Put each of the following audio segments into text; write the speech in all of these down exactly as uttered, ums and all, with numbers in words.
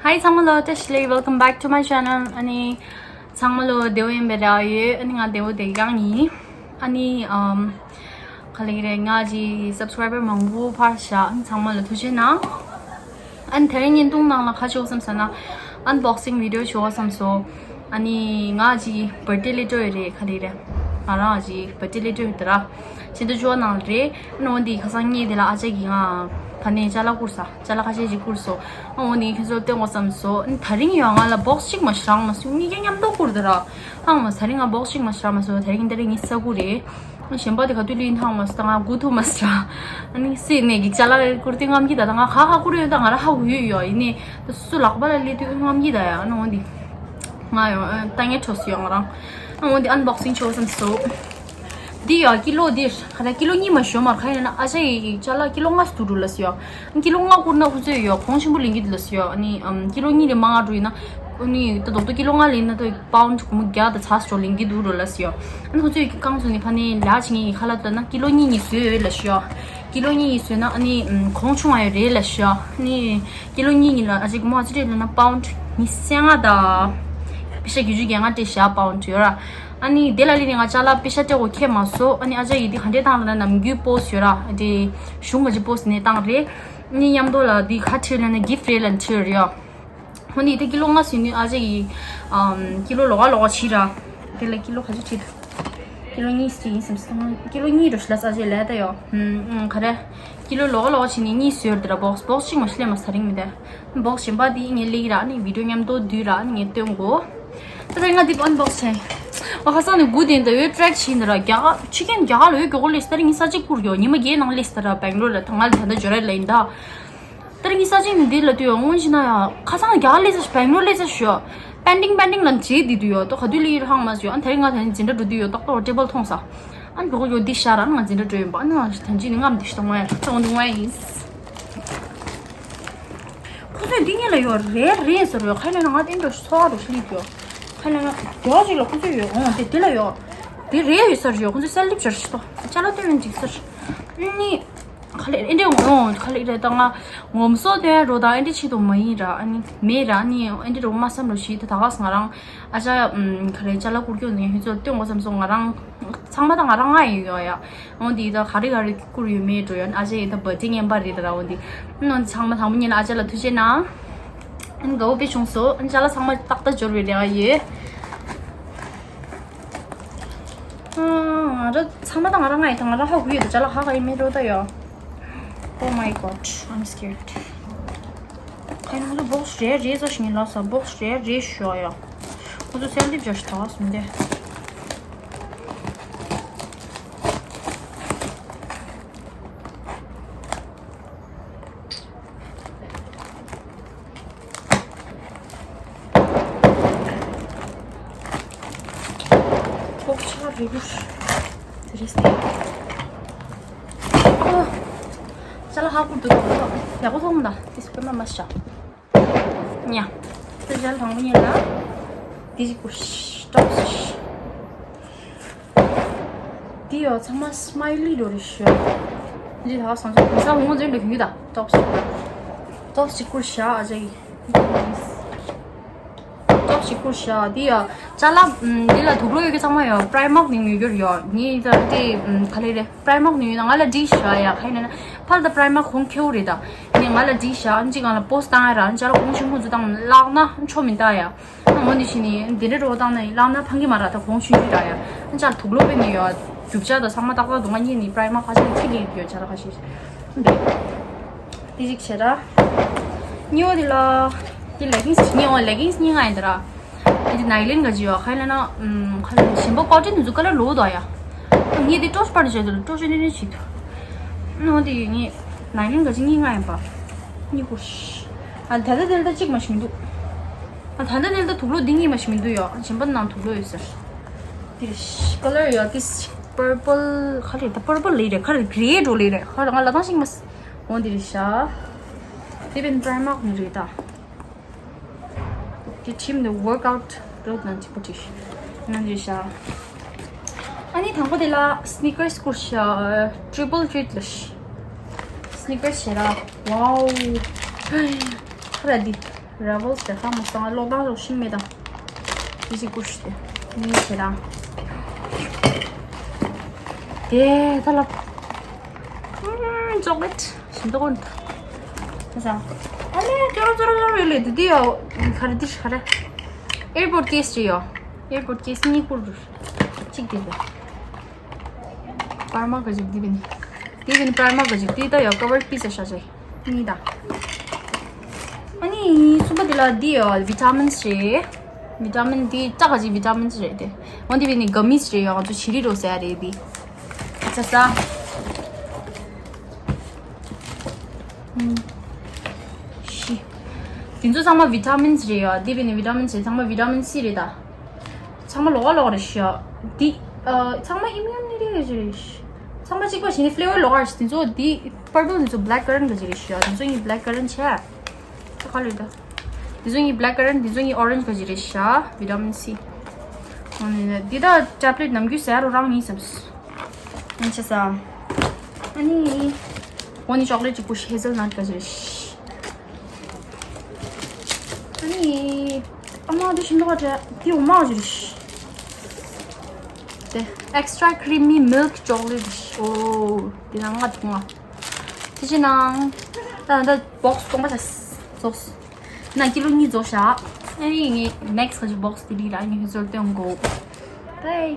Hi ཚང་མ་ལ་བཀྲ་ཤིས་བདེ་ལེགས། Welcome back to my channel. ཨ་ནི་ཚང་མ་ལ་བདེ་པོ་ཡིན་པའི་རེ་བ་ཡོད། ཨ་ནི་ང་བདེ་པོ་བསྡད་ཀྱི་ཡིན། ཨ་ནི་ཨམ་ག་ལེ་རེད། ང་གི་subscriber མང་པོ་འཕར་བཞག་ཨ་ནི་ཚང་མ་ལ་ཐུགས་རྗེ་གནང་། ཨ་ནི་དེ་རིང་བརྙན་ཐུང་ནང་ལ་ག་བྱེད་དགོས་བསམ་ཟེར་ན། unboxing video བྱེད་དགོས་བསམ་སོང་། ཨ་ནི་ང་གི་birthday སླེབས་འགྲོ་ཡོད་རེད། ག་ལེ་རེད། ང་རང་གི་birthday སླེབས་འགྲོ་ཡོད་དེ་ར། ཕྱི་ཟླ་བཅུ་པ་ནང་ལ་རེད། ཨ་ནི་འོ་འདི་ཁ་སང་ཉིན་དེ་ལ་ཨ་ཅག་གིས་ང་ཕ་ནས་ཅ་ལག་བསྐུར་ས། ཅ་ལག་ཁ་ཤས་ཅིག་བསྐུར་སོང་། ཨ་འོ་འདི་ཁྱེད་ཚོར་སྟོན་དགོས་བསམ་སོང་། ཨ་ནི་དེ་རིང་ཡང་ང་ལ་box གཅིག་མ་ཞིག་རག་མ་སོང་། གཉིས་ཀ་མཉམ་དུ་བསྐུར་དེ་ར། ཧང་མ་དེ་རིང་ང་box གཅིག་མ་ཞིག་རག་མ་སོང་། དེ་རིང་དེ་རིང་ཉི་ཤུ་རྩ་དགུ་རེད། ཨ་གཞན་པ་དེ་ག་དུས་སླེབས་ཡིན་ཧང་མ་སོང་། ད་ང་སྒུག་ཐུབ་མ་སོང་ར། ཨ་ནི་སྲིད་ནས་ཀྱི་ཅ་ལག་བསྐུར་དུས་རྔམ་གྱི། ད་ད་ང་ག་ག་བསྐུར་ཡོད་ད་ང་ར་ཧ་གོ་ཡོད་ཡོད། ཡིན་ནའི་ད་སུ་ལག་པ་ལ་སླེབས་དུས་རྔམ་གྱི་ད་ཡ། ཨ་ནི་འོ་འདི་ང་ཡང་ཨ་ལྟ་ངན་འཕྲོ་སོང་ཡ་ང་རང་། ཨ་འོ་འདི་unboxing བྱེད་དགོས་བསམ་སོང་། འདི་ཡ་ཀི་ལོ་འདི་ག་ད་ཀི་ལོ་གཉིས་མ་ཞོ་མར་ག་ཡིན་ན་ཨ་ཅག་གི་ཅ་ལག་ཀི་ལོ་ལྔ་ཟིན་འགྲོ་ལ་སོང་ཡ། ཀི་ལོ་ལྔ་བསྐུར་ན་ཁོ་ཚོས་ཡ་གོང་ཆེན་པོ་ལེན་གྱི་འདུག་ལ་སོང་ཡ། ཨ་ནི་ཨམ་ཀི་ལོ་གཉིས་ལས་མང་ང་འགྲོ་ཡིན་ན། ཨ་ནི་ད་རྡོག་རྡོག་ཀི་ལོ་ལྔ་ལེན་ན་ད་pound སྒོར་མོ་བརྒྱ་དང་ཚ་སོ་ལེན་གྱི་འདུག་འགྲོ་ལ་སོང་ཡ། ཨ་ནི་ཁོ་ཚོས་རྐང་བཙུགས་ནས་ཕ་ནས་ལག་ཆ་ངེད་ཀྱི་ཁ་ལག་ལྟ་ན་ཀི་ལོ་གཉིས་གཉིས་བཟོས་ཡོད་ལ་སོང་ཡ། ཀི་ལོ་གཉིས་གཉིས་བཟོས་ན་ཨ་ནི་ཨམ་གོང་ཆུང་བ་ཡོད་རེད་ལ་སོང་ཡ། ཨ་ནི་ཀི་ལོ་གཉིས་གཉིས་ལ་ཨ་ཅག་སྒོར་མོ་ཨ་ཅག་སྤྲད་ལ་ན་pound ཉི་ཤུ་རྩ་ལྔ་དང་པེ་ཤ་བརྒྱད་ཅུ་གྱ་ལྔ་སྤྲད་བཞག pound ཡོད་ར། ཨ་ནི་དེ་ལ་ལི་ནི་ང་ཅ་ལག་པེ་ཤ་སྤྲད་དགོས་ཁེལ་མ་སོང་། ཨ་ནི་ཨ་ཅག་གིས་འདི་ག་འདྲས་བཏང་ལ་ན་ནམ་རྒྱུན་པོ་སི་ཡོད་ར། དེ་གཞུང་ག་ཅི་པོ་སི་ནས་བཏང་རེད། ཨ་ནི་མཉམ་དུ་ལ་འདི་ག་བྲིས་ལ་ན་gift རེད་ལ་བྲིས་ཡོད་རེད་ཡ། ཧོ་ནི་དེ་ཀི་ལོ་ལྔ་ཟིན་ནི་ཨ་ཅག་གིས་ཨམ་ཀི་ལོ་ལོག་ག་ལོག་ག་བྲིས་ར། དེ་ལ་ཀི་ལོ་ག་ཅི་བྲིས་འདུག་ཀི་ལོ་གཉིས་ཟིན་ཡིན་བསམ་སོང་། ཀི་ལོ་གཉིས་འགྲོ་ཤི་ལ་ས་ཨ་ཅག་ལས་ད་ཡོ། ཨམ་ཨམ་ག་རེ། ཀི་ལོ་ལོག་ག་ལོག་ག་བྲིས་ནི་གཉིས་ཟོས་ར། དེ་ར་box box གཅིག་མ་ཤི་ལས་མ་ས་རིང་མི་དེ། box གཞན་པ་དེ་ངས་ལེགས་ར་ནི་video མཉམ་དུ་བསྡུས་ར་ནི་ངས་སྟོན་གོ། ད་ལྟ་ང་འདི་unbox བྱས། ཨོ་ཁ་སང་ནས་སྒུག་དེ་འདི་ཡོད་track བྱས་འདི་ར་རྒྱ་གར་ཕྱི་རྒྱལ་རྒྱ་གར་ལ་ཡོད་མགྱོགས་པོ་སླེབས། ད་རིང་ངས་ས་གཅིག་བསྐུར་ཡོད། ཉི་མ་བརྒྱད་ནང་སླེབས་ད་ར་Bangalore ལ། ད་ང་ལ་ད་ལྟ་འབྱོར་ར་ལ་ཡིན་ད། ད་རིང་ངས་ས་གཅིག་ནས་འདི་ལ་ལྟོས་ཡོད་སྔོན་ཞིག་ན་ཡ་ཁ་སང་རྒྱ་གར་སླེབས་ཚར་Bangalore སླེབས་ཚར་ཞོ། pending pending ལ་བྱས་བསྡད་དུས་ཡོད། ད་ག་དུས་སླེབས་ཡོད་ཧང་མ་ཞོ། ཨ་ད་རིང་ང་ད་ནི་འཛིན་གྲྭ་འགྲོ་དུས་ཡོད། ཏོག་ཏོག་table མཐོང་ས། ཨ་ནི་བོ་ཡོད་འདི་ཤ་ར་ང་འཛིན་གྲྭ་འགྲོ་ཡིན་པ། ཨ་ནི་ང་ད་ཅི་ནི་ངམ་འདི་ཤི་ཏོང་ངའི་ཏོང་འདི་ངའི་ཡིན། ཁོ་ཚོས་འདི་ངེད་ལ་ཡོད་རེད་རེད་ཟེར་ཡོད། ཁ་ལ་ན་ང་དེ་འདྲ་ཚོ་བ་རུ་སླེབས་ཡོད། ཁ་ལ་ན་རྒྱ་ཅིག་ལ་ཁོ་ཚོས་ཡོད། འོང་དེ་དེ་ལ་ཡོད། དེ་རེད་ཡོད་ས་རེད་ཡོད། ཁོ་ཚོས་གསལ་འདེབས་བྱར་ཤི་ཏོ་ཅ་ལག་སྟོན་མི་འཇིགས་ས་རེད། ཨ་ནི་ཁ་ལ་ཨེ་འདྲ་འོང་ཁ་ལ་རེད། ད་ང་ངོམ་སོ་དོན་རོ་དང་ཨེ་འདྲ་ཆེད་དུ་མ་ཡིན་ར། ཨ་ནི་མེད་ར། ཨ་ནི་ཨེ་འདྲ་རོ་མ་བསམ་རོ་ཞིག་ད་ད་ག་ང་རང་ཨ་ཅག་ཁ་ལ་ཅ་ལག་བསྐུར་སྐྱོད་ནས་ཧི་ཚོ་སྟོན་དགོས་བསམ་སོང་། ང་རང་ཚང་མ་ད་ང་རང་ང་ཡིན་ཡོད་ཡ། འོ་འདི་ད་ག་རེ་ག་རེ་བསྐུར་ཡོད་མེད་འགྲོ་ཡོད། ཨ་ཅག་ཡིན་ད་བར་ཐི་ཌེ་ངན་པ་རེད་ད་ར། འོ་འདི་ནང་ཚང་མ་དང་པོ་ཉིད་ལ་ཨ་ཅག་ལ་ཐུགས་རྗེ་གནང་། ཨ་ནི་དགའ་བོ་དཔེ་བྱུང་སོང་། ཨ་ནི་ཅ་ལག་ཚང་མ་ཏག་ཏག་འབྱོར་བའི་རེ་བ་ཡོད། ཨ་ང་ར་ཚང་མ་ད་ང་རང་ང་ཡིན་ད། ང་རང་ཧ་གོ་ཡོད་ད། ཅ་ལག་ག་ག་ཡིན་མེད་འགྲོ་ད་ཡོད། Oh my god, I'm scared. ཁ་ཡིན་ང་ཚོ་བོགས་རེ་རེ་ཙམ་ཞིག་ངས་ལབ་ས། བོགས་རེ་རེ་ཞོག་ཡ། ཁོ་ཚོ་གསལ་འདེབས་བྱ་ཞིག་ད་ག་སོང་དེ། ཁོག་ཆག་རེད་གུ། དེ་རེད་སྟེ། ཨོ། ཅ་ལག་ཧ་གོ་འདུག་ཡག་པོ་མཐོང་ད། དེ་སུ་པར་མ་མ་ཤ། ཉ། དེ་ཅ་ལག་དང་པོ་ཉིད་ལ། དེ་ཅིག་གུ། ཊོབ་སི། འདི་ཡོ་ཚང་མ་སྨའི་ལི་འགྲོ་རེ་ཤོད། འདི་ད་སང་ཚོ་གུང་ས་ཧུང་ངོ་འཛིན་འགྲོ་གི་ཡོད་ད། ཊོབ་སི། ཊོབ་སི་བསྐུར་བཞག་ཨ་ཅག་གིས། ཊོབ་སི་བསྐུར་བཞག་འདི་ཡོ་ཅ་ལག་འདི་ལ་དུག་ལོག་ཡོད་ཀྱི་ཚང་མ་ཡོ་པྲའི་མག་ནས་ཉོ་རྒྱུར་ཡོ། ངས་ད་དེ་ག་ལེ་རེད། པྲའི་མག་ནས་ཉོས་ན་ང་ལ་འགྲིག་ཤག་ཡ། ག་ཡིན་ན་ཕར་ད་པྲའི་མག་གོང་ཁེ་བོ་རེད་ད། ངས་ང་ལ་འགྲིག་ཤག་ཨ་ཅིག་ང་ལ་པོ་སི་བཏང་ཡ་ར། ཨ་ཅག་ལ་གོང་ཆུང་ཁུངས་ཚོ་བཏང་བརླག་ན་ཆོ་མི་ད་ཡ། འོ་འདི་ཞིག་ནི་འདི་འདྲ་རོ་བཏང་ན་བླངས་ན་ཕང་གི་མ་ར། ད་གོང་ཆུང་ཆུང་ར་ཡ། ཨ་ཅག་དུག་ལོག་པས་ནི་ཡོ། རྒྱུ་ཆ་དང་ཚང་མ་ཏག་ཏག་འདུག་ང་གཉིས་ནི་པྲའི་མག་ཁ་ཤས་ཁྱི་ལེན་ཡོད་ཆ་ར་ཁ་ཤས། འདི་འདི་ཅིག་བྱེད་ར། གཉིས་པ་འདི་ལ་འདི་ལེ་གིང་སི་གཉིས། འོ་ལེ་གིང་སི་གཉིས་ང་ཡིན་ད་ར། འདི་ནའི་ལོན་ག་ཅི་ཡོ། ཁ་ལ་ན་ཁ་ལ་ན་ཞིམ་པོ་ཀོ་ཊོན་འདི་ཚོ་ཀ་ལ་ལོ་དོ་ཡ། ངས་འདི་ཀྲོ་ཤི་པར་བྱས་འདུག་ཀྲོ་ཤི་ནི་ནི་བྱེད་འདུག་འོ་འདི་ངས་ནའི་ལོན་ག་ཅི་གཉིས་ང་ཡིན་པ། གཉིས་ཀོ་ཤི། ཨ་ད་ལྟ་དེ་ལ་ད་གཅིག་མ་ཞིག་མི་འདུག་ཨ་ད་ལྟ་དེ་ལ་ད་དུག་ལོག་འདི་གཉིས་མ་ཞིག་མི་འདུག་ཡོ། གཞན་པ་ནང་དུག་ལོག་ཡོད་ཟེར། འདི་ཀ་ལར་ཡོ་འདི་པར་པལ་ག་རེ་ད་པར་པལ་ལེ་རེད། ག་རེ་གྷེ་འགྲོ་ལེ་རེད། ག་རེ་ང་ལ་ད་ཞིག་མ་ཟེར། འོ་འདི་རེད་ཤག་འདི་པེན་པྲའི་མག་ནི་རེད་ད། འདི་ཁྲིམས་འདི་ཝོརཀ་ཨའུཊ་རོད་ནང་གཅིག་པོ་ཅིག་ཡོང་རེད་ཤག་ཨ་ནི་དང་པོ་དེ་ལ་སི་ནི་ཀར་སི་བསྐུར་ཤག་ཊི་རི་པལ་ཊི་རི་ཊི་ལ་ཤི། སི་ནི་ཀར་སི་བྱས་ར། ཝའོ། ཁ་ར་འདི། ར་བོལ་སི་དེ་ཧ་མ་སང་ལོ་ཏང་ལོ་ཤིང་མེད་དང་། དེ་ཅིག་ཀུ་ཤི་དེ་ནི་ཁྱེད་རང་། དེ་ད་ལ། ཅོག་ལེ་ཊི་ཞིམ་མདོག་ཀུན་ད། ད་ས། ཨ་ལེ་ཅོ་རོ་ཅོ་རོ་ཅོ་རོ་ཡོད་ལེ་དེ་དེ་ཡོ། ག་རེ་དེ་ག་རེ། ཨེར་པོར་ཊི་ཀེ་སི་རེད་ཡོ། ཨེར་པོར་ཊི་ཀེ་སི་གཉིས་བསྐུར་རུ། གཅིག་དེ་རེད། པར་མ་ག་ཅིག་དེ་བིན། དེ་བིན་པར་མ་ག་ཅིག་དེ་ད་ཡོ་ཀ་བར་པི་ས་ཤ་ཅེ། གཉིས་དང་། ཨ་ནི་གསུམ་པ་དེ་ལ་འདི་ཡོད་བི་ཏ་མིན་རེད། བི་ཏ་མིན་འདི་ལྟ་ག་ཅིག་བི་ཏ་མིན་རེད་དེ། འོན་ཏེ་བི་ནི་ག་མིས་རེད་ཡོད་ང་ཚོ་བྱི་རི་རོ་ཟེར་རེད་འདི། ཨ་ཚ་ས། ཤི། དེ་ཚོ་ཚང་མ་བི་ཏ་མིན་རེད་ཡོད་འདི་བི་ནི་བི་ཏ་མིན་རེད་ཚང་མ་བི་ཏ་མིན་སི་རེད་ད། ཚང་མ་ལོགས་ཀ་ལོགས་རེད་ཤག་འདི། ཨ། ཚང་མ་ཨི་མིའུ་ནི་ཊི་རེད་ཤག་ཚང་མ་གཅིག་པ་ཞིག་ནི་ཕི་ལེ་ཝར་ལོགས་ཀ་རེད་ཤག་དེ་ཚོ་འདི་པར་པལ་དེ་ཚོ་བྷི་ལེག་ཀ་རན་ག་ཅིག་རེད་ཤག་དེ་ཚོ་ཡིན་བྷི་ལེག་ཀ་རན་ཆེ། ཁ་ལོས་ད། དེ་ཚོ་ཡིན་བྷི་ལེག་ཀ་རན་དེ་ཚོ་ཡིན་ཨོ་རེན་ཇི་ག་ཅིག་རེད་ཤག་བི་ཏ་མིན་སི། འོ་ནི་འདི་ད་ཊེབ་ལེ་ཊི་ནམ་རྒྱུན་ཟ་རོ་རང་ཡིན་བསམ། ཡིན་ཆེ་ས། ཨ་ནི། འོ་ནི་ཅོག་ལེ་ཊི་གཅིག་པོ་ཧེ་ཟལ་ནཊ་ག་ཅིག་རེད་ཤག་ཨ་ནི། ཨ་མ་འདི་ཞིམ་མདོག་ག་དེ་འོ་མ་ཞིག་དེ་extra creamy milk chocolate ཨོ། དེ་ནང་ང་འཐུང་ང་། དེ་ཕྱི་ནང་། ད་ད་བོག་སི་སྟོང་པ་ཆ་ཟོགས། ན་ཀི་ལོ་གཉིས་རྫོགས་ཤག་ཨ་ནི་ངས་next ག་ཅིག་བོག་སི་དེ་ལི་ར་ཨ་ནི་ཧེ་ཟལ་སྟོན་དགོ། Bye།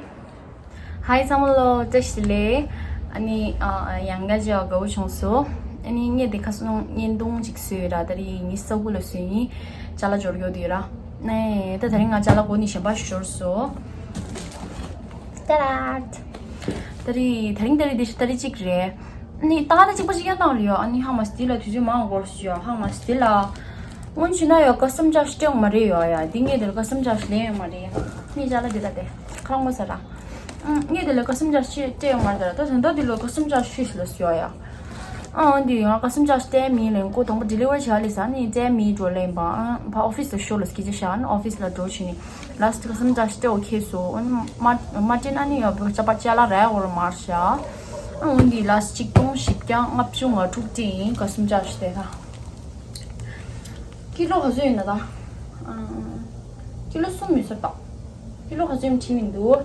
Hi ཚང་མ་ལོ་བཀྲ་ཤིས་བདེ་ལེགས། ཨ་ནི་ཨ་ཡང་བསྐྱར་མཇལ་བ་དགའ་བོ་བྱུང་སོང་། ཨ་ནི་ངས་དེ་ཁ་སང་བརྙན་ཐུང་ཅིག་བཟོས་ཡོད་ར་ད་རེས་ངས་ས་ཁུག་ལ་བཟོས་ཡིན། ཅ་ལག་འབྱོར་ཡོད་དུས་ར། ནས་ད་དེ་རིང་ང་ཅ་ལག་གོ་ནི་གཞན་པ་ཞིག་འབྱོར་སོང་། ཏ་ར། ད་རེས་ད་རིང་ད་རེས་དེ་ཞིག་ད་རེས་གཅིག་རེད། ཨ་ནི་ད་ག་ད་གཅིག་པ་ཅིག་ཡང་བཏང་རེད་ཡོད་ཨ་ནི་ཧ་མ་སི་དེ་ལ་དུས་ཚོད་མང་འགོར་སོང་ཡོད་ཧ་མ་སི་དེ་ལ། སྔོན་ཕྱིན་ན་ཡོད་ཀ་སམ་ཅ་སྤྲད་ཡོང་མ་རེད་ཡོད་ཡ། འདི་ངས་དེ་ལ་ཀ་སམ་ཅ་ལེན་ཡོད་མ་རེད། ངས་ཅ་ལག་འདི་ལ་དེ་ཁ་ངོ་ས་ར། ངས་དེ་ལ་ཀ་སམ་ཅ་སྤྲད་ཡོད་མ་རེད་ད་ད་ད་འདི་ལ་ཀ་སམ་ཅ་ཤུས་ལ་ཡོད་ཡ། ཨ་འདི་ཡང་ཀ་སམ་ཅ་སྤྲད་མིན་ལེན་ཀོ་དང་པོ་ཌི་ལི་ཝར་བྱ་ལེ་ས་ནི་སྤྲད་མིན་འགྲོ་ལེན་པ་ཨ་ཕ་ཨོ་ཕིས་ལ་ཤོ་ལ་སྐད་ཆ་བཤད་ཨ་ནི་ཨོ་ཕིས་ལ་འགྲོ་ཕྱིན་ནི་ལ་སི་ཀ་སམ་ཅ་སྤྲད་ཨོ་ཁེ་སོ་ཨ་ནི་མ་མ་སྤྲད་ན་ནི་ཡོད་པ་ཅ་པ་ཅ་ལག་ར་ཡ་འོ་ལ་མར་བྱ། ཨ་འདི་ལ་སི་ཆིག་སྟོང་བཞི་བརྒྱ་ལྔ་བཅུ་ང་དྲུག་སྤྲད་ཡིན་ཀ་སམ་ཅ་སྤྲད་ད། ཀི་ལོ་ག་ཚོད་ཡིན་ན་ད། ཨ། ཀི་ལོ་གསུམ་ཡོད་ས་རེད་ད། ཀི་ལོ་ག་ཚོད་ཡིན་བྲིས་མི་འདུག་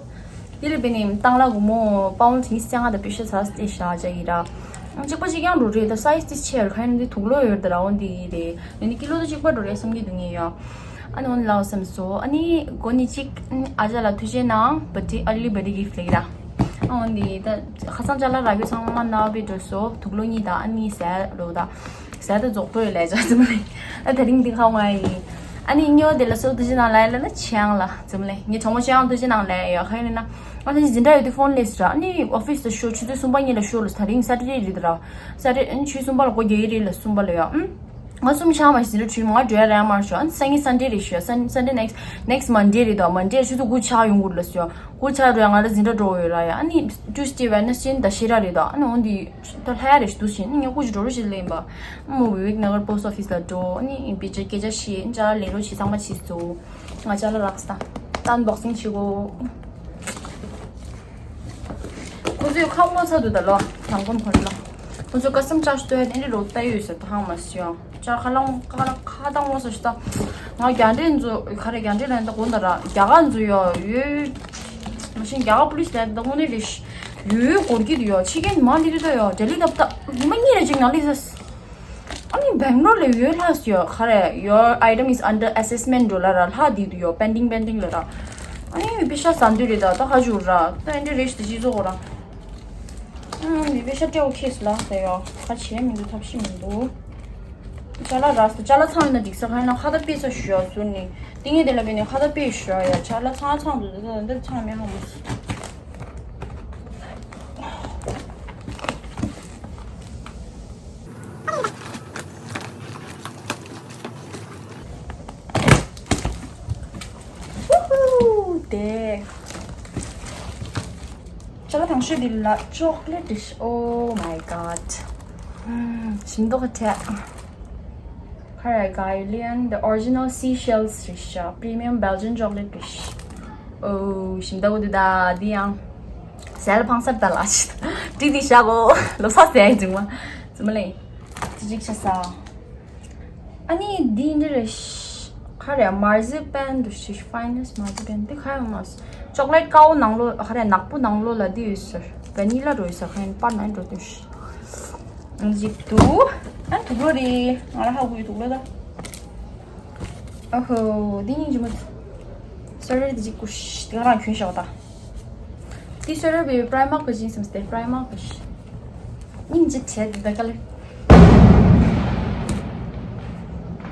དེ་ལས་པའི་ནི་བཏང་ལ་སྒོར་མོ་པའུན་ཌི་ཉི་ཤུ་རྩ་ལྔ་དང་པེ་ཤ་ཚ་སྟེ་བཞག་བྱ་ཡི་ར། གཅིག་པ་གཅིག་རྐྱང་འགྲོ་རེད་ད་སའི་ཛི་དེ་ཆེ་བར་ཁ་ཡིན་འདི་དུག་ལོག་ཡོད་ད་ར་འོན་འདི་རེད་ཡིན་ནི་ཀི་ལོ་དེ་གཅིག་པ་འགྲོ་རེད་བསམ་གྱི་འདུག་ངས་ཡ། ཨ་ནི་འོན་ལའོ་བསམ་སོ་ཨ་ནི་སྒོ་ནི་གཅིག་ཨ་ཅག་ལ་ཐུགས་རྗེ་གནང་བར་ཌེ་ཨར་ལི་བར་ཌེ་གིཕ་ཊི་ལེགས་ར། ཨ་འོན་འདི་ད་ཁ་སང་ཅ་ལག་རག་རྒྱུ་ཚང་མ་ནག་པའི་འགྲོ་སོ་དུག་ལོག་གཉིས་དང་ཨ་ནི་ཟས་རོ་ད། ཟ་ད་རྫོགས་པོ་ཡོད་ལས་བྱ་ཙམ་ལས། ཨ་དེ་རིང་འདི་ཁ་བ་ཡིན། ཨ་ནི་སྨྱོ་དེ་ལ་སོ་ཐུགས་རྗེ་གནང་ལས་ལ་ན་ཆང་ལ་ཙམ་ལས་ངས་གྲོགས་མོ་ཆང་ཐུགས་རྗེ་གནང་ལས་ཡོད་ཁ་ཡིན་ན། ཨ་ནི་འཛིན་གྲྭ་ཡོད་དུས་ཕོན་ལས་སུ་ར་ཨ་ནི་ཨོ་ཕིས་དུ་ཤོ་ཆུ་ཚོད་གསུམ་པ་གཉིས་ལ་ཤོ་ལ་ད་རིང་སེ་ཊར་ཌེ་རེད་ད་ར། སེ་ཊར་ཌེ་ཨ་ནི་ཆུ་ཚོད་གསུམ་པ་ལ་སྒོ་རྒྱག་གི་རེད་ལ་གསུམ་པ་ལ་ཡོད་ཨ། ང་གསུམ་ཆང་མ་ཞིག་འཛིན་གྲྭ་ཁྲུས་མ་འགྲོ་ཡ་ར་མར་ཤོ་ཨ་ནི་སང་ཉིན་སན་ཌེ་རེད་ཤོ་སན་སན་ཌེ་ནེག་སི་ནེག་སི་མན་ཌེ་རེད་ད་མན་ཌེ་ཆུ་ཚོད་དགུ་ཆགས་ཡོང་དགོས་ལ་ཤོ་དགུ་ཆགས་འགྲོ་ཡ་ང་ར་འཛིན་གྲྭ་འགྲོ་འོས་ར་ཡ་ཨ་ནི་ཊུས་ཌེ་ཝེན་སི་ཌེ་ད་ཤེ་ར་རེད་ད་ཨ་ནི་འོན་ཏེ། ད་ལྷ་ཡ་རེ་ཞིག་འདུག་ཕྱིན་ངས་སྐུ་ཞིག་འགྲོ་རོགས་ཞིག་ལེན་པ། མོ་བི་ཝིག་ནགར་པོ་སི་ཨོ་ཕིས་ལ་འགྲོ་ཨ་ནི་བི་ཅར་སྐད་ཆ་བཤད་ཅ་ལེན་རོགས་ཞིག་ཚང་མ་བྱས་སོ། ང་ཅ་ལག་རག་སྟ། ཏན་བོག་སིང་བྱེད་གོ། ཁོ་ཚོས་ཁ་ངོ་ཚ་འདུག་ད་ལོ། དང་པོ་ཁོ་ལ། ཁོ་ཚོས་ཀ་སི་ཊམ་ཅར་ཇི་སྟོན་ཡ་དེ་འདྲ་རོ་ལྟ་ཡོད་ཟེར་ད་ཧང་མ་སི་ཡོང་། ཅ་ཁ་ལང་ཁ་ལ་ཁ་དང་ངོ་ཚ་ཞིག་ད། ང་རྒྱ་འདྲེ་འཛུ་ག་རེ་རྒྱ་འདྲེ་ལ་ཡིན་ད་གོ་ད་ར་རྒྱ་གར་འཛུ་ཡོ་ཡོད། མ་གཞི་རྒྱ་གར་པུ་ལིས་ལ་ཡིན་ད་དངོས་གནས་རེ་ཞིག་ཡོད་སྐོར་གྱི་འདུག་ཡོ་ཕྱི་རྒྱལ་མ་ལི་རི་ད་ཡོ་ཌེ་ལི་ད་ད་ཉི་མ་གཉིས་རེ་ཅིག་ནང་ལི་ཟ། ཨ་ནི་སྦེང་ལོར་ལ་ཡོད་ལྷག་ཡོད་ག་རེ། Your item is under assessment འགྲོ་ལ་ར་ལྷག་དེ་དུ་ཡོད་པེན་ཌིང་པེན་ཌིང་ལ་ར། ཨ་ནི་པེ་ཤ་ཟ་འདོད་རེད་ད་ད་ཧ་ཞུ་ར་ད་ཨེ་འདྲ་རེ་ཞིག་ད་ཅི་བཟོ་གོ་ར། ཨ་ནི་པེ་ཤ་སྤྲད་འོ་ཁེས་ལ་ད་ཡོད་ག་བྱས་མི་འདུག་ཐབས་ཤེས་མི་འདུག་ཅ་ལག་ར་ས་ཅ་ལག་ཚང་ཡོད་ན་འགྲིག་ས་ག་ཡིན་ན་ཁ་ད་པེ་ས་ཞུ་ཡ་ཟུར་ནི་ཏིང་ངེ་དེ་ལ་བས་ནི་ཁ་ད་པེ་ཞུ་ཡ་ཡ་ཅ་ལག་ཚང་ཚང་འདུག་ད་ད་འདིར་ཚང་མེད་ཧ་མ་སོང་། ཧུ་ཧུ། དེ། ཅ་ལག་དང་ཤོས་འདི་ལ་ཅོག་ལེ་ཊི་ཤ། Oh my god. ཞིམ་མདོག་ཁ་ཁ་ར་Guardian the original seashells རེད་ཤག Premium Belgian chocolate རེད་ཤག་ཨོ་ཞིམ་མདོག་འདུག་ད་འདི་ཡང་ཟས་ལ་ཕངས་སར་ད་ལ་ཅི་ད་འདི་འདི་ཤག་གོ་ལོ་ས་ཟས་ཡིན་ཙང་མ་ཙི་མ་ལེ་ཅི་ཅིག་ཤ་ས། ཨ་ནི་འདི་འདི་རེད། ག་རེ་marzipan འདུག་ཤི། Finest marzipan འདི་ག་ཡོང་མ་སོང་། ཅོག་ལེཊ་དཀར་པོ་ནང་ལོགས། ག་རེ་ནག་པོ་ནང་ལོགས་ལ་འདི་ཡོད་ཟེར། Vanilla འགྲོ་ཡོད་ཟེར། ག་ཡིན་པར་ན་འགྲོ་དུས་ཤི། ཨང་ཅིག་འདུག་ཨ་དུག་ལོག་རེད། ང་ལ་ཧ་གོ་ཡོད་དུག་ལོག་ད། ཨ་ཧོ། འདི་སྙིང་རྗེ་མོ། སོ་རེད་འདི་ཅིག་ཀུ་ཤི། དེ་ག་རང་གྱོན་བཞག་པ་ད། འདི་སོ་རེད་བའི་Primark གི་ཅིག་སེམས་ཏེ་Primark གི་ཤི། སྙིང་རྗེ་བྱས་འདི་ད་ག་ལེ།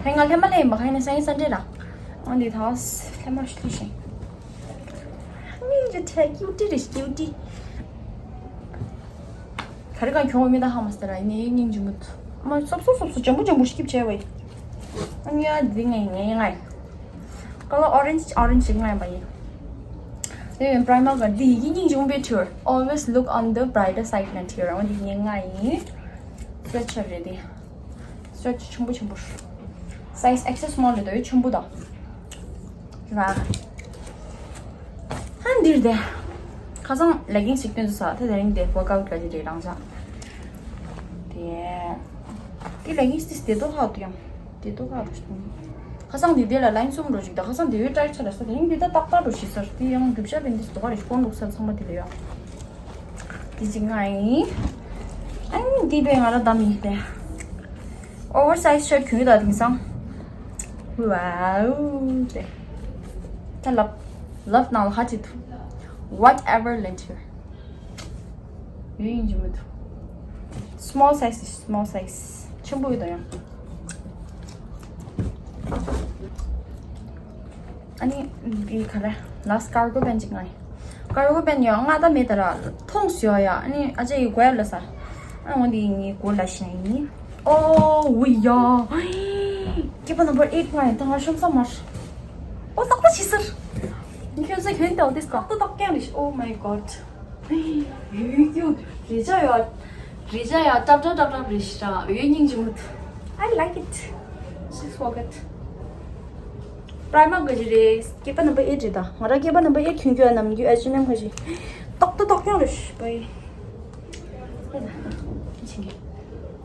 ད་ང་ལྷད་མ་ལྷད་ཡིན་པ་ག་ཡིན་ན་སང་ཉིན་སན་ཌེ་ར། ཨང་འདི་ཐང་ལྷད་མ་ཤི་ཤིང་། སྙིང་རྗེ་བྱས་ཀིའུ་ཏི་རེད་ཀིའུ་ཏི། ག་རེ་གང་གྱོང་བའི་མི་དང་ཧ་མ་སྟེ་ར་ཡིན་ནའི་སྙིང་རྗེ་མོ་ཐུ། མ་སོབ་སོབ་སོབ་སོབ་འཇམ་པོ་འཇམ་པོ་སྐྱིབས་བྱས་བའི། ཨ་ནི་ཡ་འདི་ངའི་ངའི་ངའི། ཀ་ལ་ཨོ་རེན་ཇི་ཨོ་རེན་ཇི་ཞིག་ངའི་མ་ཡིན། དེ་ཡིན་Primark ག་འདི་ཡི་སྙིང་རྗེ་མོ་བའི་ཐུར། Always look on the brighter side ན་ཐུར། འོ་འདི་ངའི་ངའི་ཡིན། སུ་ཆ་རེད་དེ། སོ་ཆེན་པོ་ཆེན་པོ། Size X S small རེད་དོ་ཆེན་པོ་དང་། ར། ཧན་འདིར་དེ། ཁ་སང་ལེ་གིང་ཞིག་སྟོན་ཚུལ་ས་དེ་དེ་རིང་དེ་workout ག་ཅི་རེད་རང་ཅག་དེ། དེ་ལེ་གིང་དེ་དེ་ཏོ་ཧ་དུ་ཡང་། དེ་ཏོ་ཧ་རུ་སྟོན། ཁ་སང་དེ་དེ་ལ་ལའིན་གསུམ་རུ་ཞིག་ད་ཁ་སང་དེ་བའི་ཊའིཊ་ཆ་ལ་ས་དེ་རིང་དེ་ད་ཏག་ཏག་རུ་ཞིག་སར་དེ་ཡང་རྒྱུ་ཆ་བེན་དེ་སི་དོ་ག་རེ་ཞིག་ཀོན་འདུག་ས་ཚང་མ་དེ་ལ་ཡོད། དེ་ཅིག་ང་ཡིན། ཨ་ནི་འདི་པས་ང་ལ་བདམས་ཡིན་ཏེ། Oversize shirt གྱོན་ཡོད་ད་དེང་སང་། Wow ཏེ། ད་ལབ། ལབ་ནང་ལ་ཧ་ཅི་ཐུ། Whatever let you ཡོད་ཡིན་གྱི་མི་ཐུ། Small size is small size ཆེན་པོ་ཡོད་ད་ཡང་། ཨ་ནི་འདི་ག་རེ། Last cargo pant ཅིག་ང་ཡིན། Cargo pant ཡང་ང་ད་མེད་ད་ར། མཐོང་སོང་ཡ། ཨ་ནི་ཨ་ཅེ་ཡི་གོ་ཡ་ལ་ས། ཨ་འོ་འདི་ངའི་གོ་ལ་ཤི་ན་ཡིན། ཨོ་ཝི་ཡ། སྐྱེས་པ་number eight ང་ཡིན་ད་ང་ཤོམ་ས་མར། ཨོ་ཏག་ཏག་ཤི་སར། ཁྱོད་ཚོ་ཁྱོད་ཏག་ཏག་ཏག་ཏག་ཀྱང་རེད། Oh my god ཡུ་ཡུ། རི་ཇ་ཡ། རི་ཇ་ཡ་ཏབ་ཏབ་ཏབ་ཏབ་རེད་ཤི་ར། ཡུ་སྙིང་རྗེ་མོ། I like it. She's forget. Primark གི་རེད། སྐྱེས་པ་number eight རེད་ད། ང་རང་སྐྱེས་པ་number eight གྱོན་གྱི་ཡོད་ནམ་རྒྱུན་H&M ཁ་ཤི། ཏག་ཏག་ཏག་ཀྱང་རེད་ཤི་པའི།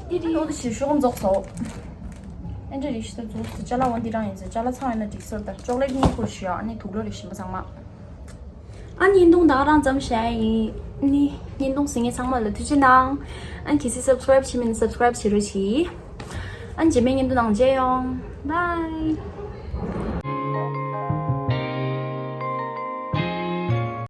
ཏི་རི་ལོ་དེ་ཞིག་ཤོག་འཛོག་སོ། ཨེ་འདྲ་རེད་ཤི་ད་འཛོག་སོ། ཅ་ལག་འོ་འདི་རང་ཡིན་ཟེར། ཅ་ལག་ཚང་ཡིན་ན་འགྲིག་སོ། ད་ཅོག་ལེཊ་གཉིས་ཁུར་ཤི་ཡ། ཨ་ནི་དུག་ལོག་རེད་ཤི་མ་ཚང་མ། ཨ་བརྙན་ཐུང་ད་ག་རང་ཙམ་བྱས་ཡིན། ནི་བརྙན་ཐུང་གཟིགས་མཁན་ཚང་མ་ལ་ཐུགས་རྗེ་གནང་། ཨ་གལ་སྲིད་subscribe བྱས་མིན་ན་subscribe བྱེད་རོགས་གྱིས། ཨ་རྗེས་མའི་བརྙན་ཐུང་ནང་མཇལ་ཡོང་། Bye.